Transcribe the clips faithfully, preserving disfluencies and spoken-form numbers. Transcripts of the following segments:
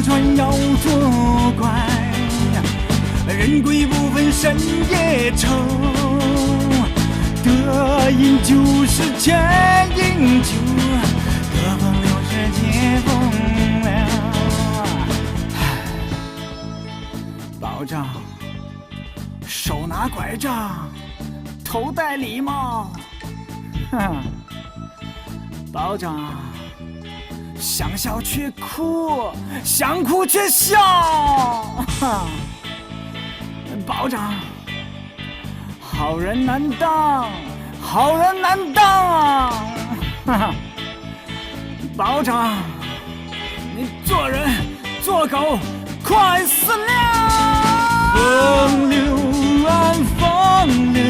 船要作怪，人鬼不分深夜愁。得饮酒是千饮酒，得风流是借风流。保长，手拿拐杖，头戴礼帽。哼，保长，想笑却哭，想哭却笑。哼，保长，好人难当，好人难当啊！哈哈。 保长，你做人做狗快死了！风流啊，风流，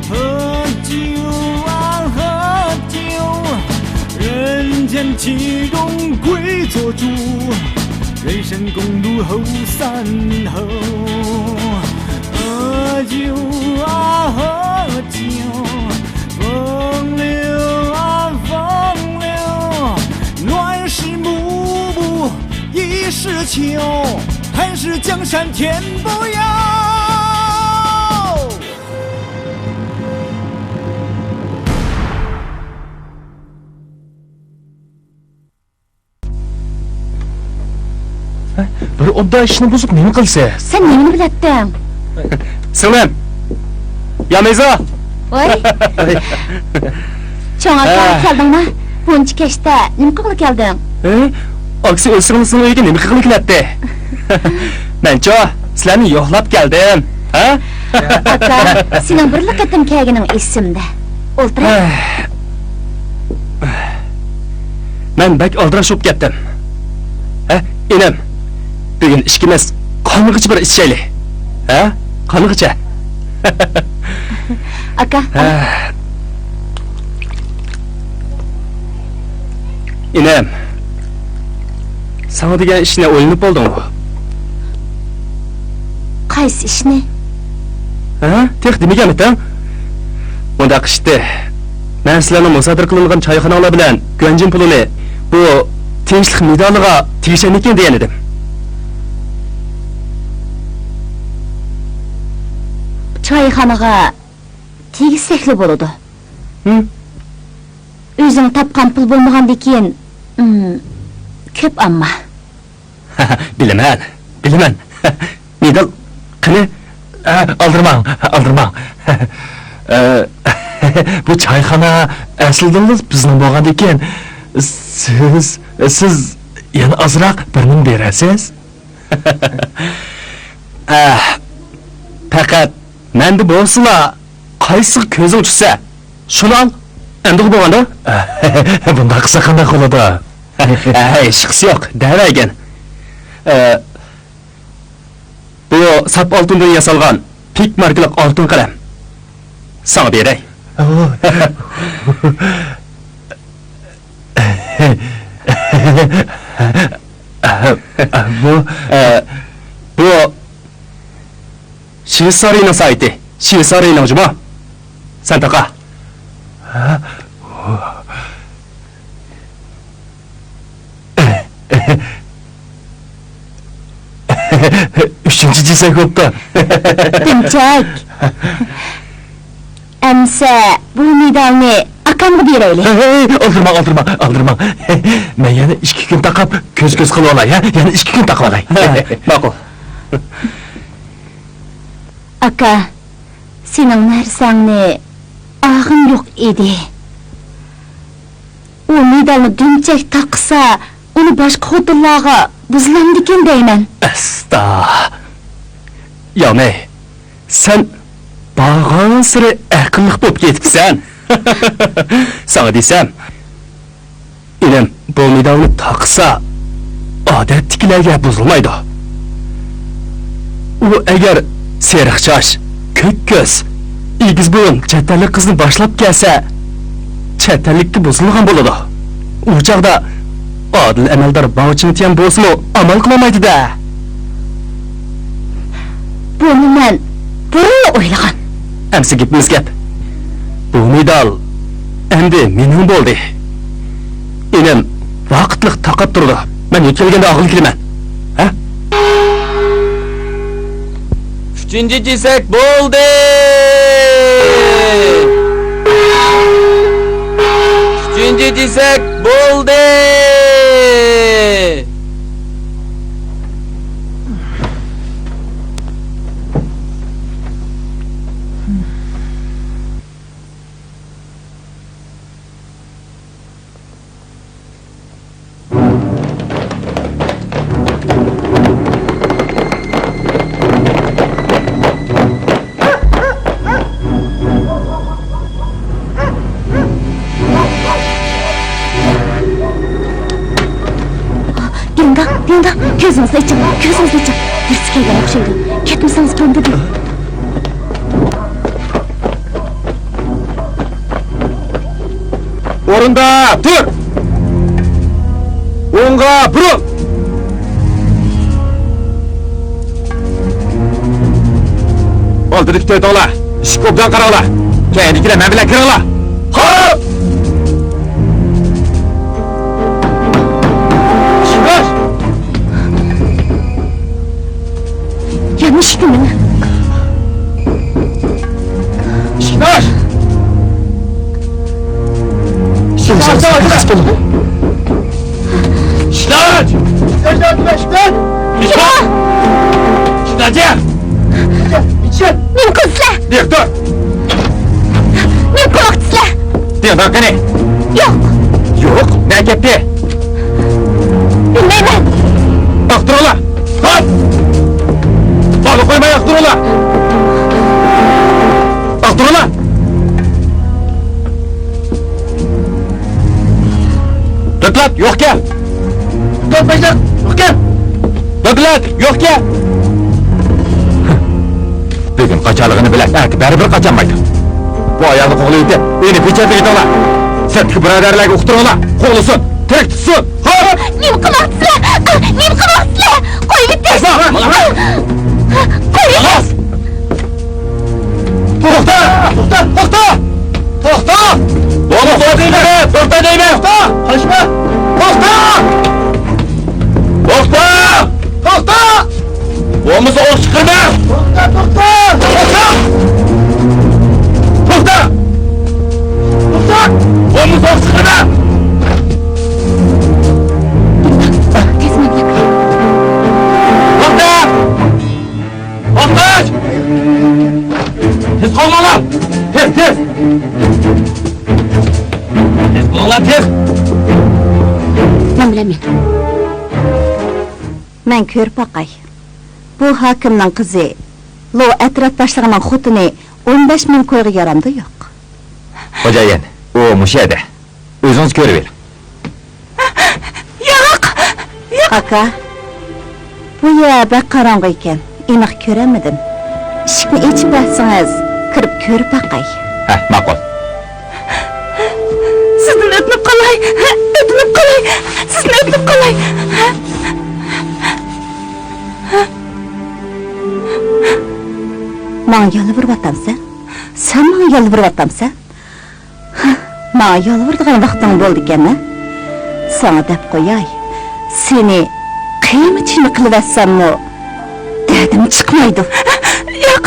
喝酒啊，喝酒，人间岂容跪做猪，人生公路后三后。喝酒啊，喝酒， 风流啊，风流，乱世幕布已是囚，寒食江山天不由。بىر ئوبدان ئىشنى بۇزۇپ نېمە قىلىسىز؟ سەن نېمىنى بىلەتتىڭ؟ سىڭلىم! يامەيزا! ۋاي! چوڭ ئاكا، ھە. كەلدىڭما؟ بۇنچە كەچتە نېمە قىلغىلى كەلدىڭ؟ ھە؟ ئاكىسى ئۆز سىڭلىسىنىڭ ئۆيىگە نېمە قىلغىلى كېلەتتى؟ مەنچۇ، سىلەرنى يوقلاپ كەلدىم. ھە؟ ئاكا، سېنىڭ بىرلا قېتىم كەلگىنىڭ ئېسىمدە. ئولتۇراي. ھە. مەن بەك ئالدىراش بولۇپ كەتتىم. ھە، ئىنىم، بۈگۈن ئىككىمىز قانغىچە بىر ئىچىشەيلى. ھە، قانغىچە. ئاكا. ھە. ئىنىم، ساڭا دېگەن ئىشنى ئويلىنىپ بولدۇڭمۇ؟ قايسى ئىشنى؟ ھە؟ تېخى دېمىگەنمىتىڭ؟ مۇنداق ئىشتى. مەن سىلەرنىڭ مۇسادىرە قىلىنغان چايخاناڭلار بىلەن گۈەنجىن پۇلىنى بۇ تىنچلىق مېدالىغا تېگىشەرمىكىن دېگەن ئىدىم. چايخانىغا تېگىشسەكلا بولىدۇ. ھىم؟ ئۆزۈڭ تاپقان پۇل بولمىغاندىكىن، ئىم، كۆپ ئەمما. بىلىمەن، بىلىمەن. مېدال قېنى؟ ئە، ئالدىرىماڭ، ئالدىرىماڭ. ئە، بۇ چايخانا ئەسلىدىنلا بىزنىڭ بولغاندىكىن، سىز، سىز يەنە ئازراق بىرنېمە بېرەرسىز؟ ئە، پەقەت مەندە بولسىلا، قايسىغا كۆزۈڭ چۈشسە، شۇنى ئال. ئەمدىغۇ بولغاندا؟ بۇنداق قىلسا قانداق بولىدۇ؟ ھېچقىسى يوق، دەۋەرگىن. ئە، بۇ ساپ ئالتۇندىن ياسالغان پىك ماركىلىق ئالتۇن قەلەم. ساڭا بېرەي. بۇ، ئە، بۇ شۋېتسارىيىنىڭ سايىتى. شۋېتسارىيىنىڭ جۇمۇ. سەن تاقا. ئۈچىنچى جېسەك بوپتۇ. دۈمچەك. ئەمسە بۇ مېدالنى ئاكامغا بېرەيلى. ھەي، ھەي، ئالدىرىماڭ، ئالدىرىماڭ، ئالدىرىماڭ. مەن يەنە ئىككى كۈن تاقاپ كۆز-كۆز قىلىۋالاي، ھە؟ يەنە ئىككى كۈن تاقىۋالاي. ھە، ماقۇل. ئاكا، سېنىڭ نەرسەڭنى ئاغىم يوق ئىدى. ئۇ مېدالنى دۈمچەك تاقىسا، ئۇنى باشقا خوتۇنلارغا بۇزۇلامدىكىن دەيمەن. ئەستا. يامەي، سەن بارغانسېرى ئەقىللىق بولۇپ كېتىپسەن. ساڭا دېسەم، ئىنىم بۇ مېدالنى تاقىسا، ئادەتتىكىلەرگە بۇزۇلمايدۇ. ئۇ ئەگەر سېرىق چاچ، كۆك كۆز، ئېگىز بويۇن چەت ئەللىك قىزنى باشلاپ كەلسە، چەت ئەللىككە بۇزۇلغان بولىدۇ. ئۇ چاغدا ئادىل ئەمەلدار باۋ چىڭتيەن بولسىمۇ ئامال قىلالمايدۇ-دە. بۇنى مەن بۇرۇنلا ئويلىغان. ئەمسە گېپىمىز گەپ. بۇ مېدال ئەمدى مېنىڭ بولدى. ئىنىم ۋاقىتلىق تاقاپ تۇرىدۇ. مەن يۆتكەلگەندە ئالغىلى كېلىمەن. ئۈچىنچى چېسەك بولدى! ئۈچىنچى چېسەك بولدى! دىڭداڭ، دىڭداڭ، كۆزىڭىزنى ئېچىڭ، كۆزىڭىزنى ئېچىڭ. بىرسى كەلگەن ئوخشايدۇ. كەتمىسىڭىز بولمىدى. ئورۇندا تۇر! ئوڭغا بۇرۇل! ئالدىدىكى تۆتۈڭلار ئىشىككە ئوبدان قاراڭلار! كەينىدىكىلەر مەن بىلەن كىرىڭلار! خوپ! يەنە ئىشىكنى مېڭە. ئىشىكنى ئاچ! ئىشىكنى ئاچ! ئىشىكنى ئاچ! ئىشىكنى ئاچ! نېمە قىلدى سىلەر؟ دىرېكتور! نېمە قىلىۋاتىسىلەر؟ دىڭداڭ قېنى؟ يوق. يوق؟ نەگە كەتتى؟ بىلمەيمەن. ئاختۇرۇڭلار! ھاپ! بالا قويماي ئاختۇرۇڭلار! ئاختۇرۇڭلار! دوكلات يوقكەن! دوكلات يوقكەن! دوكلات يوقكەن! بۈگۈن قاچالىغىنى بىلەن ئەتە بەرىبىر قاچالمايدۇ. بۇ ئايالنى قوغلىۋېتىپ، ئۇنى پېچەتلىۋېتىڭلار. سىرتتىكى بۇرادەرلەرگە ئۇقتۇرۇڭلار، قوغلىسۇن، تىرىك تۇتسۇن. ھاپ! نېمە قىلىۋاتىسىلەر؟ نېمە قىلىۋاتىسىلەر؟ قويۇۋېتىڭ! توختا! توختا! توختا! توختا! توختا دەيمەن! توختا دەيمەن! توختا! قاچما! توختا! توختا! توختا! بولمىسا ئوق چىقىرىمەن! توختا! توختا! توختا! توختا! توختا! بولمىسا ئوق چىقىرىمەن! توختا! توختاش! تېز قوغلاڭلار! تېز، تېز! تېز قوغلاڭلار، تېز! مەن بىلەن مەن. مەن كۆرۈپ باقاي. بۇ ھاكىمنىڭ قىزى، لو ئەترەت باشلىقىنىڭ خوتۇنى ئون بەش مىڭ كويغا يارامدۇ يوق؟ خوجايىن، ئۇ مۇشۇ يەردە. ئۆزىڭىز كۆرۈۋېلىڭ. ياق! ياق! ئاكا، بۇ يەر بەك قاراڭغۇ ئىكەن، ئېنىق كۆرەلمىدىم. ئىشىكنى ئېچىپ بەرسىڭىز، كىرىپ كۆرۈپ باقاي. ھە، ماقۇل. سىزدىن ئۆتۈنۈپ قالاي، ئۆتۈنۈپ قالاي، سىزدىن ئۆتۈنۈپ قالاي. ماڭا يالۋۇرۇۋاتامسەن؟ سەن ماڭا يالۋۇرۇۋاتامسەن؟ ماڭا يالۋۇرىدىغان ۋاقتىڭ بولدىكەن ھە؟ ساڭا دەپ قوياي، سېنى قىيما چىيما قىلىۋەتسەممۇ دەردىم چىقمايدۇ. ياق!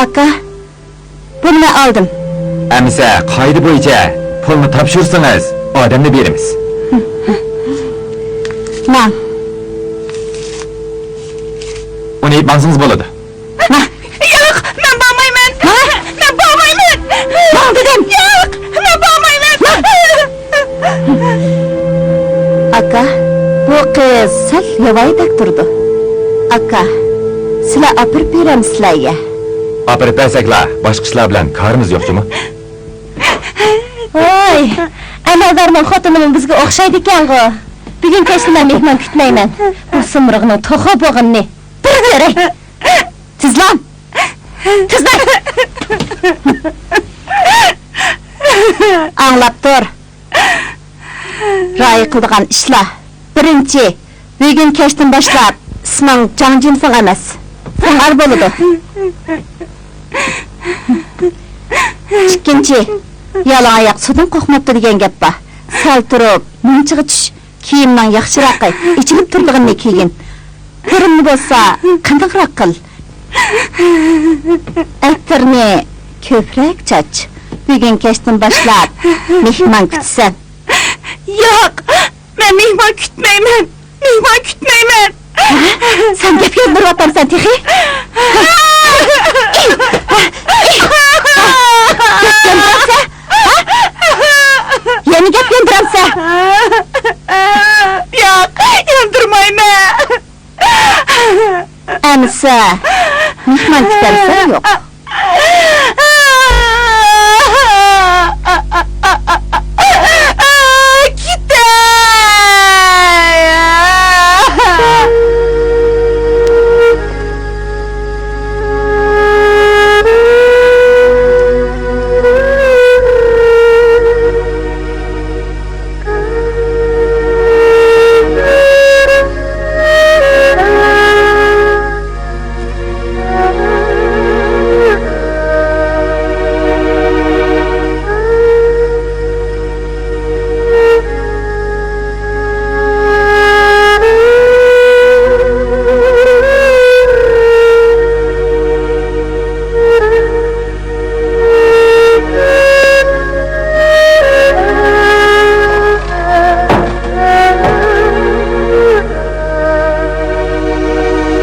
ئاكا، بۇنى مەن ئالدىم. ئەمىسە قائىدە بويىچە پۇلنى تاپشۇرسىڭىز ئادەمنى بېرىمىز. ماڭ. ئۇنى يېپىپ ماڭسىڭىز بولىدۇ. ياق، مەن بارمايمەن. مەن بارمايمەن. ماڭ دېدىم. ياق، مەن بارمايمەن. ئاكا، بۇ قىز سەل ياۋايىدەك تۇرىدۇ. ئاكا، سىلەر ئاپىرىپ بېرەمسىلەر يە؟ ئاپىرىپ بەرسەكلا، باشقا ئىشلار بىلەن كارىمىز يوق جۇمۇ. ۋاي، ئەمەلدارنىڭ خوتۇنىمۇ بىزگە ئوخشايدىكەنغۇ. بۈگۈن كەچتە مەن مېھمان كۈتمەيمەن. بۇ سۇمرىغىنىڭ توخۇ بوغۇنىنى بىر كۆرەي. تىزلان! تىزلان! ئاڭلاپ تۇر. رايى قىلىدىغان ئىشلار. بىرىنچى، بۈگۈن كەچتىن باشلاپ ئىسمىڭ جاڭ جىنفېڭ ئەمەس، فېڭئەر بولىدۇ. ئىككىنچى، يالاڭ ئاياق سۇدىن قورقماپتۇ دېگەن گەپ بار. سەل تۇرۇپ، مۇنچىغا چۈش. كىيىمنىڭ ياخشىراقى، ئېچىلىپ تۇرىدىغىنىنى كىيگىن. كۆرۈنمە بولسا، قېنىقراق قىل. ئەتىرنى كۆپرەك چاچ. بۈگۈن كەچتىن باشلاپ مېھمان كۈتىسەن. ياق، مەن مېھمان كۈتمەيمەن. مېھمان كۈتمەيمەن. ھە؟ سەن گەپ ياندۇرۇۋاتامسەن تېخى؟ ھە؟ گەپ ياندۇرامسەن؟ ھە؟ يەنە گەپ ياندۇرامسەن؟ ياق، ياندۇرمايمەن. ئەمىسە، مېھمان كۈتەمسەن يوق؟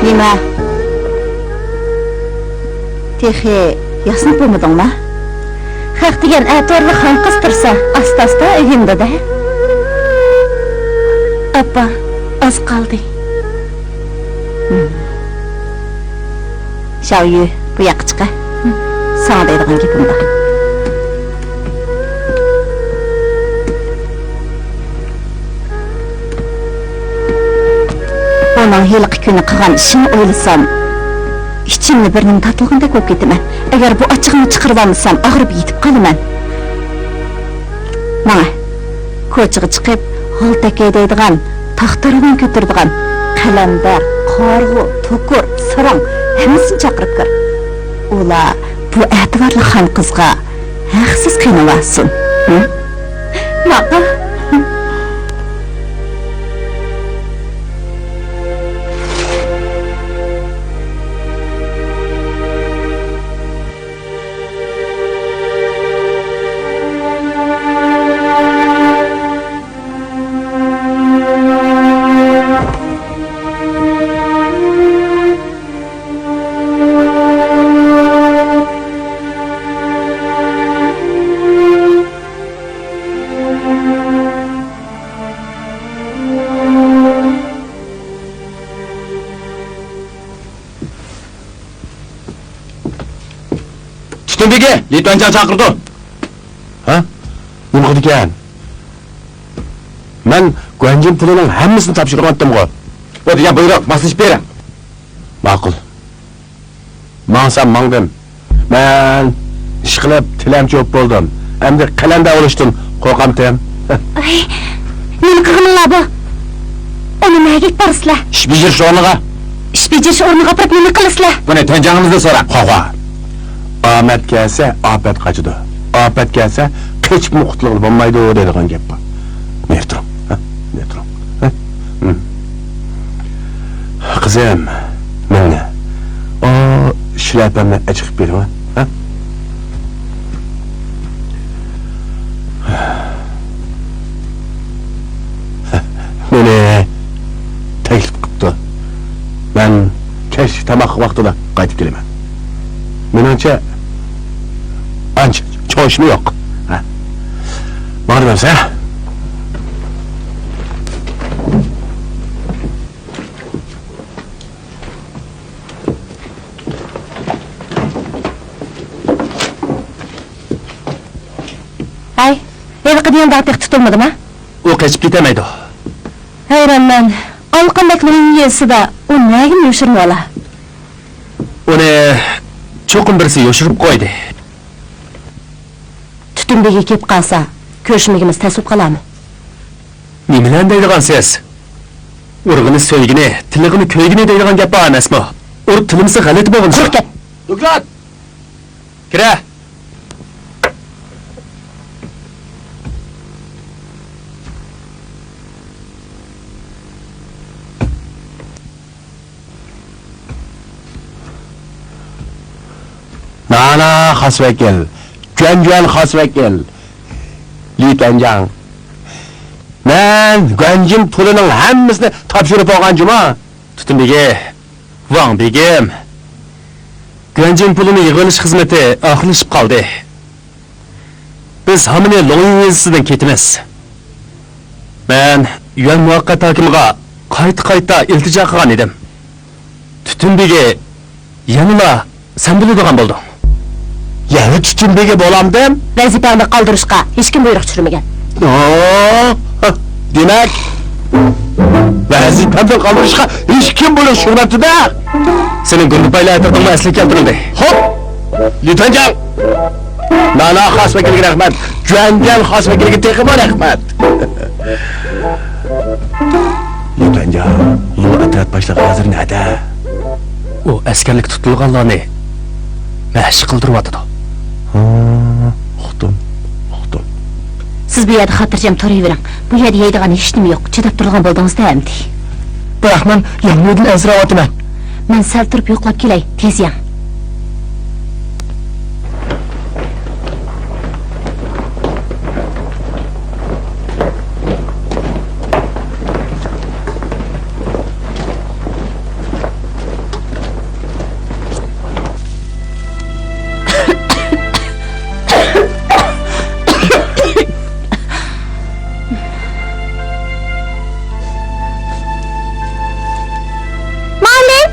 نېمە؟ تېخى ياسىنىپ بولمىدىڭما؟ خەق دېگەن ئەتىۋارلا خانقىز تۇرسا، ئاستا-ئاستا ئۆگىنىدۇ-دە. ئاپا، ئاز قالدى. ھىم. شاۋيۈ، بۇ ياققا چىقە. ساڭا دەيدىغان گېپىم بار. ئۇنىڭ ھېلىقى كۈنى قىلغان ئىشىنى ئويلىسام، ئىچىمدە بىر نېمە تارتىلغاندەك بولۇپ كېتىمەن. ئەگەر بۇ ئاچچىقىمنى چىقىرىۋالمىسام، ئاغرىپ يېتىپ قالىمەن. ماڭە، كوچىغا چىقىپ، ھالتەك ھەيدەيدىغان، تاختىراۋان كۆتۈرىدىغان، قەلەندەر، قارىغۇ، توكۇر، ساراڭ، ھەممىسىنى چاقىرىپ كىر. ئۇلار بۇ ئەتىۋارلىق خانقىزغا ھەقسىز قىينىلىۋاتسۇن. ھە؟ ماقۇل. تۈتۈن بېگى، لى تۈەنجاڭ چاقىرىدۇ. ھە؟ نېمە قىلىدىكەن؟ مەن گۇەنجىن پۇلىنىڭ ھەممىسىنى تاپشۇرۇۋەتتىمغۇ. بۇ دېگەن بۇيرۇق، ماسلىشىپ بېرىڭ. ماقۇل. ماڭسام ماڭدىم. مەن ئىشقىلىپ تىلەمچى بولۇپ بولدۇم. ئەمدى قەلەندەر بولۇشتىن قورقامتىم. ئاي، نېمە قىلغىنىڭلار بۇ؟ ئۇنى نەگە ئېلىپ بارىسىلەر؟ ئىش بېجىرىش ئورنىغا. ئىش بېجىرىش ئورنىغا ئاپىرىپ نېمە قىلىسىلەر؟ بۇنى تۈەنجاڭىمىزدىن سوراڭ. قاغا. ئامەت كەلسە، ئاپەت قاچىدۇ. ئاپەت كەلسە، قېچىپمۇ قۇتۇلغىلى بولمايدۇ دەيدىغان گەپ بار. نېرى تۇرۇڭ، ھە؟ نېرى تۇرۇڭ، ھە؟ ھىم. قىزىم، مەڭنە. ئا، شىلەپەمنى ئەچىقىپ بېرىڭە، ھە؟ مېنى تەكلىپ قىپتۇ. مەن كەچلىك تاماق ۋاقتىدا قايتىپ كېلىمەن. مېنىڭچە، ئانچە چوڭ ئىشمۇ يوق. ھە. ماڭىمەن، ھە؟ ھەي، ھېلىقى دىيان داغ تېخى تۇتۇلمىدىما؟ ئۇ قېچىپ كېتەلمەيدۇ. ھەيرانمەن، ئاللىقانداق لوڭنىڭ يېزىسىدا ئۇ نەگىمۇ يوشۇرۇنۇۋالا؟ ئۇنى چوقۇم بىرسى يوشۇرۇپ قويدى. تۈتۈن بېگى كېلىپ قالسا، كۆرۈشمىگىنىمىز تەس بولۇپ قالارمۇ؟ نېمىلەرنى دەيدىغانسىز؟ ئۇرغىنى سۆيگىنى، تىللىغىنى كۆيگىنى دەيدىغان گەپ بار ئەمەسمۇ؟ ئۇرۇپ تىللىمىسا غەلىتە بولغىنى شۇ. قۇرۇق گەپ. دوكلات! كىرە! ئانا خاس ۋەكىل، جۈەنجۈەن خاس ۋەكىل، لى تۈەنجاڭ. مەن گۇەنجىن پۇلىنىڭ ھەممىسىنى تاپشۇرۇپ بولغان جۇما. تۈتۈن بېگى، ۋاڭ بېگىم، گۇەنجىن پۇلىنى يىغىۋېلىش خىزمىتى ئاخىرلىشىپ قالدى. بىز ھامىنى لوڭيىڭ يېزىسىدىن كېتىمىز. مەن يۈەن مۇۋەققەت ھاكىمىغا قايتا-قايتا ئىلتىجا قىلغان ئىدىم. تۈتۈن بېگى يەنىلا سەن بولىدىغان بولدۇڭ. يەنە تۈتۈن بېگى بولامدىم؟ ۋەزىپەڭنى قالدۇرۇشقا ھېچكىم بۇيرۇق چۈشۈرمىگەن. ئوھ، دېمەك، ۋەزىپەمدىن قالدۇرۇشقا ھېچكىم بۇيرۇق چۈشۈرمەپتۇ-دە. سېنىڭ گۇندىپايلا ئەتىرىڭمۇ ئەسلىگە كەلتۈرۈلدى. خوپ، لى تۈەنجاڭ. نانا خاس ۋەكىلگە رەھمەت. جۈەنجۈەن خاس ۋەكىلگە تېخىمۇ رەھمەت. لى تۈەنجاڭ، لۇ ئەترەت باشلىقى ھازىر نەدە؟ ئۇ ئەسكەرلىككە تۇتۇلغانلارنى مەشىق قىلدۇرۇۋاتىدۇ. ھا، ئۇقتۇم، ئۇقتۇم. سىز بۇ يەردە خاتىرجەم تۇرۇۋېرىڭ. بۇ يەردە يەيدىغان ھېچنېمە يوق. چىداپ تۇرىدىغان بولدىڭىز-دە ئەمدى. بىراق مەن ياڭيۇدىن ئەنسىرەۋاتىمەن. مەن سەل تۇرۇپ يوقلاپ كېلەي، تېز يەڭ. مۇئەللىم!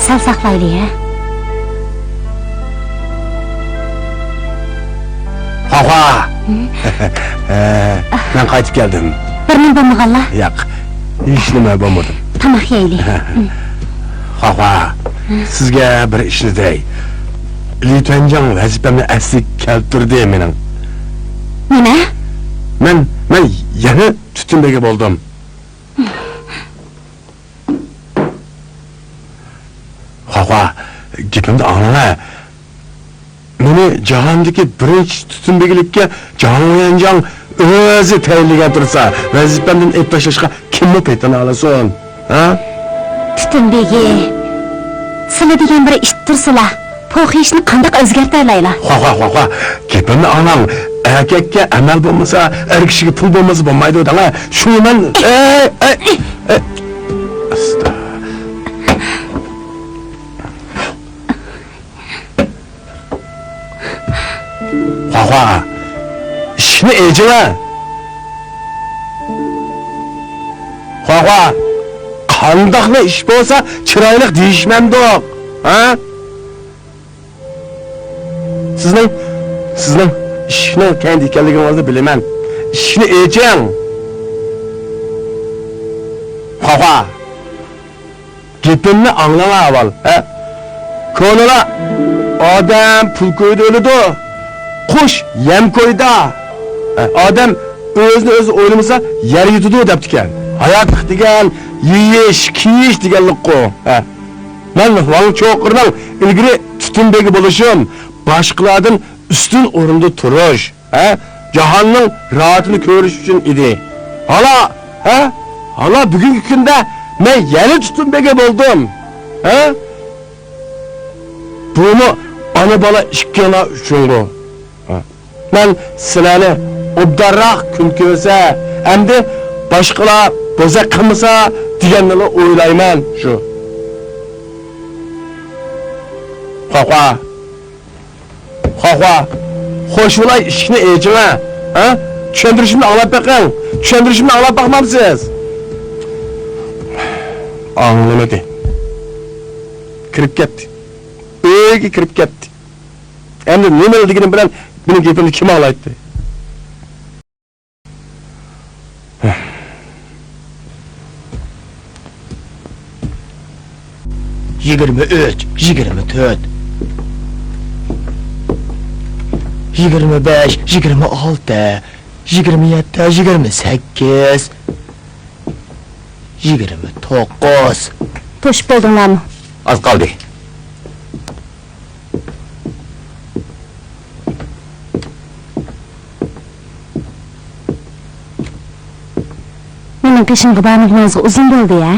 سەل ساقلايلى، ھە؟ خۇاخۇا! ھە؟ ھە، مەن قايتىپ كەلدىم. بىر نېمە بولمىغانلا؟ ياق، ھېچنېمە بولمىدى. تاماق يەيلى. خۇاخۇا، سىزگە بىر ئىشنى دەي. لى تۈەنجاڭ ۋەزىپەمنى ئەسلىگە كەلتۈردى مېنىڭ. نېمە؟ مەن، مەن يەنە تۈتۈن بېگى بولدۇم. خۇاخۇا، گېپىمنى ئاڭلاڭا. مېنى جاھاندىكى بىرىنچى تۈتۈن بېگىلىككە جاڭ ۋيەنجاڭ ئۆزى تەيىنلىگەن تۇرسا، ۋەزىپەمدىن ئېلىپ تاشلاشقا كىممۇ پېتىنى ئالىسۇن؟ ھە؟ تۈتۈن بېگى، سىلى دېگەن بىر ئىت تۇرسىلا، پوخىيىشنى قانداق ئۆزگەرتەلەيلا؟ خۇاخۇا، خۇاخۇا، گېپىمنى ئاڭلاڭ. ئەركەككە ئەمەل بولمىسا، ئەر كىشىگە پۇل بولمىسا بولمايدۇ دەڭە. شۇ مەن، ئەي، ئەي، ئەي. ئاستا. خۇاخۇا، ئىشىكنى ئېچىۋە. خۇاخۇا، قانداقلا ئىش بولسا چىرايلىق دېيىشمەمدۇق، ھە؟ سىزنىڭ، سىزنىڭ ئىشىكنىڭ كەينىدە ئىكەنلىكىڭىزنى بىلىمەن. ئىشىكنى ئېچىڭ. خۇاخۇا. گېپىمنى ئاڭلاڭا ئاۋۋال، ھە؟ كونىلار، «ئادەم پۇل كويىدا ئۆلىدۇ، قۇش يەم كويىدا، ھە، ئادەم ئۆزىنى ئۆزى ئويلىمىسا، يەر يۇتىدۇ» دەپتىكەن. ھاياتلىق دېگەن يېيىش، كىيىش دېگەنلىكقۇ، ھە؟ مەن ۋاڭ چوقۇرنىڭ ئىلگىرى تۈتۈن بېگى بولۇشۇم، باشقىلاردىن ئۈستۈن ئورۇندا تۇرۇش، ھە، جاھاننىڭ راھىتىنى كۆرۈش ئۈچۈن ئىدى. ھالا، ھە، ھالا بۈگۈنكى كۈندە مەن يەنە تۈتۈن بېگى بولدۇم، ھە. بۇمۇ ئانا-بالا ئىككىڭلار ئۈچۈنغۇ، ھە. مەن سىلەرنى ئوبدانراق كۈن كۆرسە، ئەمدى باشقىلار بوزەك قىلمىسا دېگەننىلا ئويلايمەن شۇ. خۇاخۇا. خۇاخۇا، خوش بولاي، ئىشىكنى ئېچىڭە، ھە؟ چۈشەندۈرۈشۈمنى ئاڭلاپ بېقىڭ. چۈشەندۈرۈشۈمنى ئاڭلاپ باقمامسىز؟ ئاڭلىمىدى. كىرىپ كەتتى. ئۆيگە كىرىپ كەتتى. ئەمدى نېمىلا دېگىنىم بىلەن مېنىڭ گېپىمنى كىم ئاڭلايتتى؟ يىگىرمە ئۈچ، يىگىرمە تۆت، يىگىرمە بەش، يىگىرمە ئالتە، يىگىرمە يەتتە، يىگىرمە سەككىز. يىگىرمە توققۇز. توشۇپ بولدۇڭلارمۇ؟ ئاز قالدى. مېنىڭ قېشىمغا بارمىغىنىڭىزغا ئۇزۇن بولدى ھە؟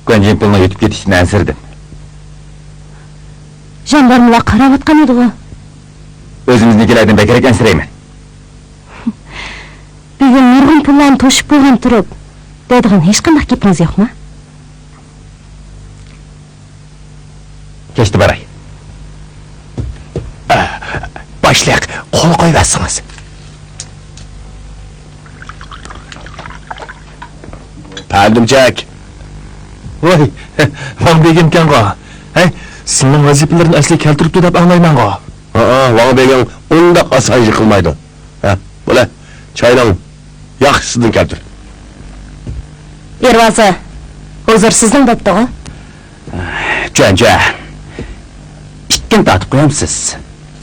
گۇەنجىن پۇلنىڭ يېتىپ كېتىشىدىن ئەنسىرىدىم. ژاندارمىلار قاراۋاتقان ئىدىغۇ. ئۆزىمىزنىڭكىلەردىن بەكرەك ئەنسىرەيمەن. بۈگۈن نۇرغۇن پۇللارنى توشۇپ بولغان تۇرۇپ، دەيدىغان ھېچقانداق گېپىڭىز يوقمۇ؟ كەچتە باراي. باشلىق، قول قويۇۋەتسىڭىز. پەندىمچەك. ۋاي، ۋاڭ بېگىمكەنغۇ. ھەي، سىلىنىڭ ۋەزىپىلىرىنى ئەسلىگە كەلتۈرۈپتۇ دەپ ئاڭلايمەنغۇ. ھەئە، ۋاڭ بېگىڭ ئۇنداق ئاسان يىقىلمايدۇ. ھە، بولە، چاينىڭ ياخشىسىدىن كەلتۈر. ئېرۋازى، ھۇزۇر سىزنىڭ بوپتىغۇ؟ جۈەنجۈە، ئىككىنى تارتىپ قويامسىز؟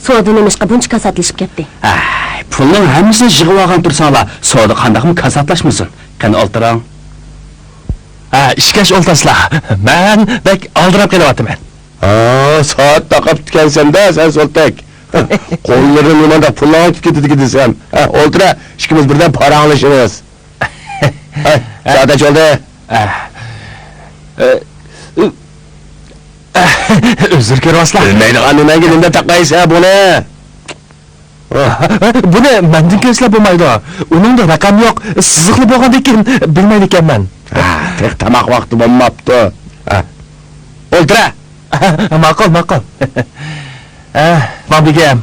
سودا نېمىشقا بۇنچە كاساتلىشىپ كەتتى؟ ئەي، پۇلنىڭ ھەممىسىنى يىغىۋالغان تۇرساڭلار، سودا قانداقمۇ كاساتلاشمىسۇن؟ قېنى ئولتۇرۇڭ. ھە، ئىشكەش ئولتۇرسىلا. مەن بەك ئالدىراپ قېلىۋاتىمەن. ھا، سائەت تاقاپتىكەنسەن-دە سەن، سولتەك. قوللىرىڭ نېمانداق پۇللاڭ كېتىدىكى دېسەم. ھە، ئولتۇرە، ئىككىمىز بىردەم پاراڭلىشىمىز. ھە، سائەت نەچچە بولدى؟ ئە، ئە، ئە، ئۆزۈر كۆرۈۋالسىلا. بىلمەيدىغان نېمەڭگە نېمە تاقايسەن بۇنى؟ بۇنى مەندىن كۆرسىلەپ بولمايدۇ. ئۇنىڭدا رەقەم يوق، سىزىقلا بولغاندىكىن بىلمەيدىكەنمەن. ھە، تېخى تاماق ۋاقتى بولماپتۇ. ھە. ئولتۇرە. ماقۇل، ماقۇل. ھە، ۋاڭ بېگىم،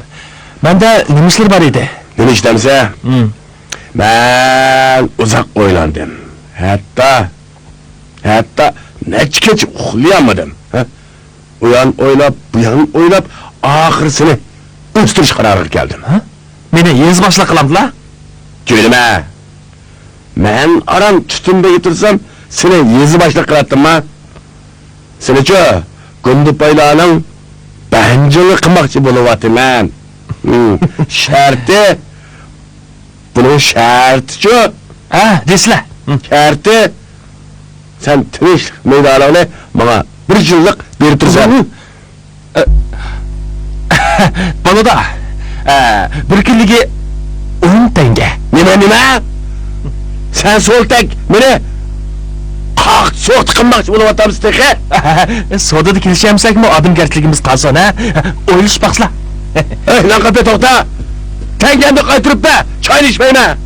مەندە نېمە ئىشلار بار ئىدى؟ نېمە ئىش دەمسە؟ ھىم. مەن ئۇزاق ئويلاندىم. ھەتتا، ھەتتا نەچچە كېچە ئۇخلىيالمىدىم. ھە؟ ئۇيان ئويلاپ، بۇيان ئويلاپ، ئاخىرى سېنى ئۆستۈرۈش قارارىغا كەلدىم. ھە؟ مېنى يېزا باشلىق قىلامدىلا؟ جۆيلىمە. مەن ئاران تۈتۈن بېگى تۇرسام، سېنى يېزا باشلىق قىلاتتىمما؟ سېنىچۇ، گۇندىپايلارنىڭ بەنجىڭى قىلماقچى بولۇۋاتىمەن. ھىم، شەرتى، بۇنىڭ شەرتىچۇ؟ ھە، دېسىلە. ھىم. شەرتى، سەن تىنچلىق مېدالىڭنى ماڭا بىر يىللىق بېرىپ تۇرىسەن. ھىم. ئە، بولىدۇ. ئە، بىر كۈنلۈكى ئون تەڭگە. نېمە، نېمە؟ سەن سولتەك مېنى قاق سوقتا قىلماقچى بولۇۋاتامسەن تېخى؟ سودىدا كېلىشەلمىسەكمۇ ئادەمگەرچىلىكىمىز قالسۇن، ھە؟ ئويلىشىپ باقسىلا. ئەي، لەڭقەپە توختا! تەڭگەمنى قايتۇرۇپ بەر، چاينى ئىچمەيمەن.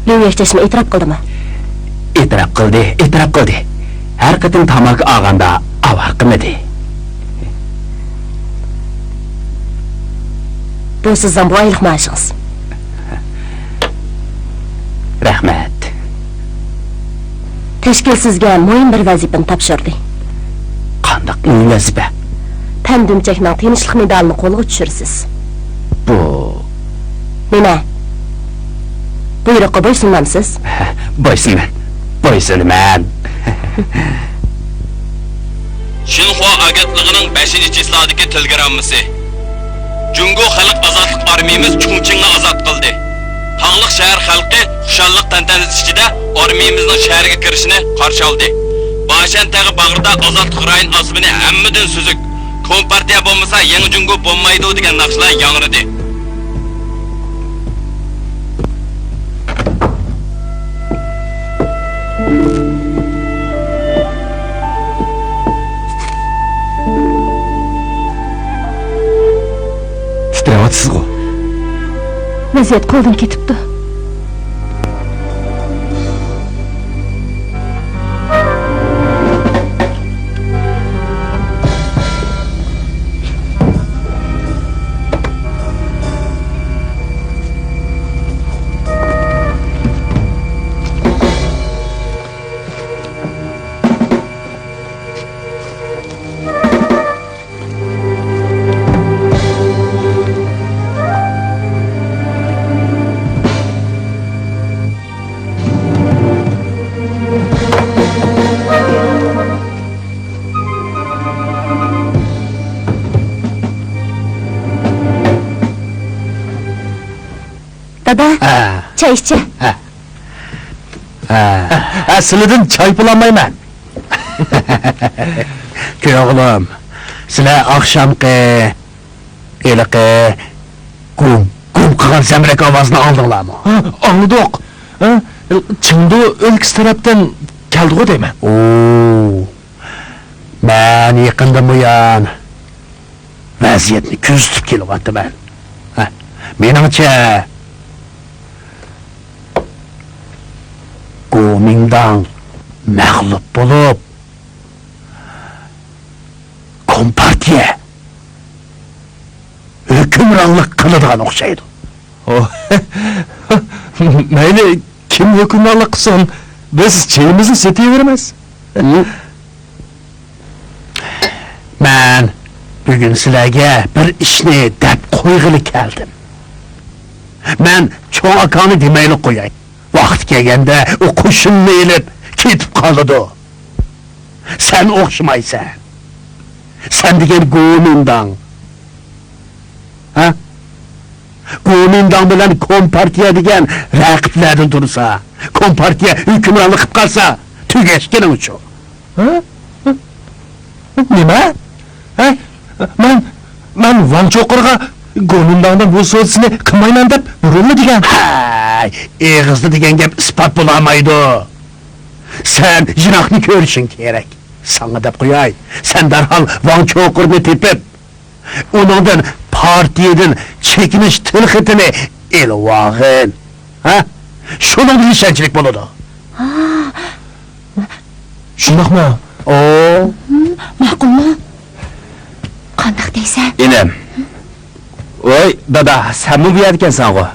ليۇ يەكچەشمە ئېتىراپ قىلدىمۇ؟ ئېتىراپ قىلدى، ئېتىراپ قىلدى. ھەر قېتىم تاماكا ئالغاندا ئاۋارە قىلمىدى. بۇ سىزنىڭ بۇ ئايلىق مائاشىڭىز. رەھمەت. تەشكىل سىزگە مۇھىم بىر ۋەزىپىنى تاپشۇردى. قانداق مۇھىم ۋەزىپە؟ پەن دۈمچەكنىڭ تىنچلىق مېدالىنى قولغا چۈشۈرىسىز. بۇ. نېمە؟ بۇيرۇققا بويسۇنمامسىز؟ بويسۇنىمەن. بويسۇنىمەن. شىنخۇا ئاگېنتلىقىنىڭ بەشىنچى چىسلادىكى تېلېگراممىسى. جۇڭگو خەلق ئازادلىق ئارمىيىمىز چۇڭچىڭنى ئازاد قىلدى. تاغلىق شەھەر خەلقى خۇشاللىق تەنتەنىسى ئىچىدە ئارمىيىمىزنىڭ شەھەرگە كىرىشىنى قارشى ئالدى. باشەن تېغى باغرىدا ئازادلىق رايون ئاسمىنى ھەممىدىن سۈزۈك، كومپارتىيە بولمىسا يېڭى جۇڭگو بولمايدۇ دېگەن ناخشىلار ياڭرىدى. تىترەۋاتىسىزغۇ؟ ۋەزىيەت قولدىن كېتىپتۇ. دادا. ھە. چاي ئىچە. ھە. ھە. ھە، سىلىدىن چاي پۇل ئالمايمەن. كۆرۈڭ ئوغلۇم، سىلەر ئاخشامقى ھېلىقى گۇم، گۇم قىلغان زەمبىرەك ئاۋازنى ئاڭلىدىڭلارمۇ؟ ھە، ئاڭلىدۇق. ھە، چېڭدۇ ئۆلكىسى تەرەپتىن كەلدىغۇ دەيمەن. ئوو، مەن يېقىندىن بۇيان ۋەزىيەتنى كۆزىتىپ كېلىۋاتىمەن. ھە، مېنىڭچە، گومىنداڭ مەغلۇپ بولۇپ، كومپارتىيە ھۆكۈمرانلىق قىلىدىغان ئوخشايدۇ. ئو، مەيلى، كىم ھۆكۈمرانلىق قىلسۇن، بىز چېيىمىزنى سېتىۋېرىمىز. مەن بۈگۈن سىلەرگە بىر ئىشنى دەپ قويغىلى كەلدىم. مەن چوڭ ئاكاڭنى دېمەيلا قوياي. ۋاقتى كەلگەندە ئۇ قوشۇننى ئېلىپ كېتىپ قالىدۇ. سەن ئوخشىمايسەن. سەن دېگەن گومىنداڭ. ھە؟ گومىنداڭ بىلەن كومپارتىيە دېگەن رەقىبلەردىن تۇرسا، كومپارتىيە ھۆكۈمرانلىق قىلىپ قالسا، تۈگەشكىنىڭ شۇ. ھە؟ نېمە؟ ھە؟ مەن، مەن ۋاڭ چوقۇرغا گومىنداڭدىن ھۇ سودىسىنى قىلمايمەن دەپ نۇرۇللا دېگەن. ھەي، ئېغىزدا دېگەن گەپ ئىسپات بولالمايدۇ. سەن يىراقنى كۆرۈشۈڭ كېرەك. ساڭا دەپ قوياي، سەن دەرھال ۋاڭ چوقۇرنى تېپىپ، ئۇنىڭدىن پارتىيىدىن چېكىنىش تىلخېتىنى ئېلىۋالغىن. ھە؟ شۇنىڭدىن ئىشەنچلىك بولىدۇ. ھا. شۇنداقمۇ؟ ئو. ھىم، ماقۇلمۇ؟ قانداق دەيسەن؟ ئىنىم. ۋوي، دادا، سەنمۇ بۇ يەردىكەنسەنغۇ؟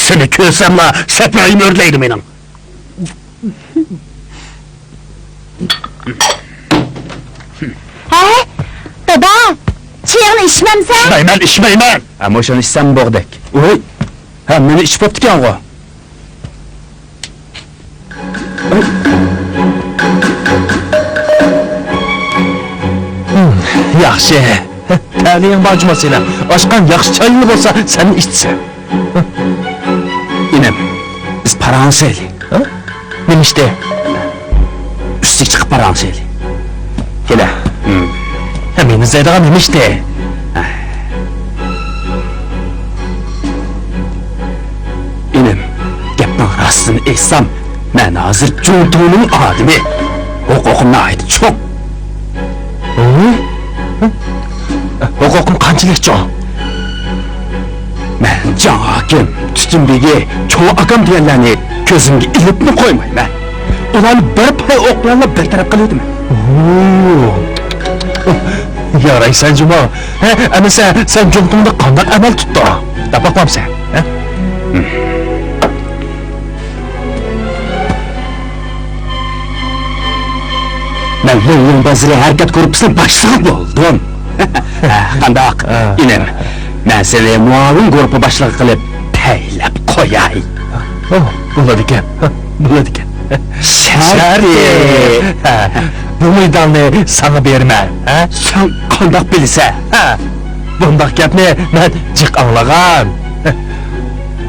سېنى كۆرسەملا سەپرەيىم ئۆرلەيدۇ مېنىڭ. ھەي، دادا، چېيىڭنى ئىچمەمسەن؟ ئىچمەيمەن، ئىچمەيمەن. ھە، مۇشۇنى ئىچسەم بوغدەك. ۋوي، ھەممىنى ئىچىپ بوپتىكەنغۇ. ھىم، ياخشى. تەلىيىڭ بار جۇما سېنىڭ. ئاشقان ياخشى چايلىرى بولسا سەن ئىچسەن. ئىنىم، بىز پاراڭلىشايلى. ھە؟ نېمە ئىشتا؟ ئۈستىگە چىقىپ پاراڭلىشايلى. كېلە. ھە، مېنى ئىزدەيدىغان نېمە ئىشتا؟ ئىنىم، گەپنىڭ راستىنى ئېيتسام، مەن ھازىر جۇڭتۇڭنىڭ ئادىمى. ھوقۇقۇم ناھايىتى چوڭ. ھە؟ ھوقۇقۇم قانچىلىك چوڭ؟ مەن جاڭ ھاكىم، تۈتۈن بېگى، چوڭ ئاكام دېگەنلەرنى كۆزۈمگە ئىلىپمۇ قويمايمەن. ئۇلارنى بىر پاي ئوق بىلەنلا بىر تەرەپ قىلىۋېتىمەن. ھۇ. يارايسەن جۇمۇ. ھە، ئەمىسە سەن جۇڭتۇڭدا قانداق ئەمەل تۇتتۇڭ؟ دەپ باقمامسەن؟ ھە؟ مەن لوڭلوڭ بازىرى ھەرىكەت گۇرۇپپىسىنىڭ باشلىقى بولدۇم. قانداق، ھە. ئىنىم؟ مەن سېنى مۇئاۋىن گۇرۇپپا باشلىقى قىلىپ تەيىنلەپ قوياي. ئوھ، بولىدىكەن، بولىدىكەن. شەرتى. شەرتى. ھە، بۇ مېدالنى ساڭا بېرىمەن، ھە؟ سەن قانداق بىلىسەن؟ ھە، بۇنداق گەپنى مەن جىق ئاڭلىغان.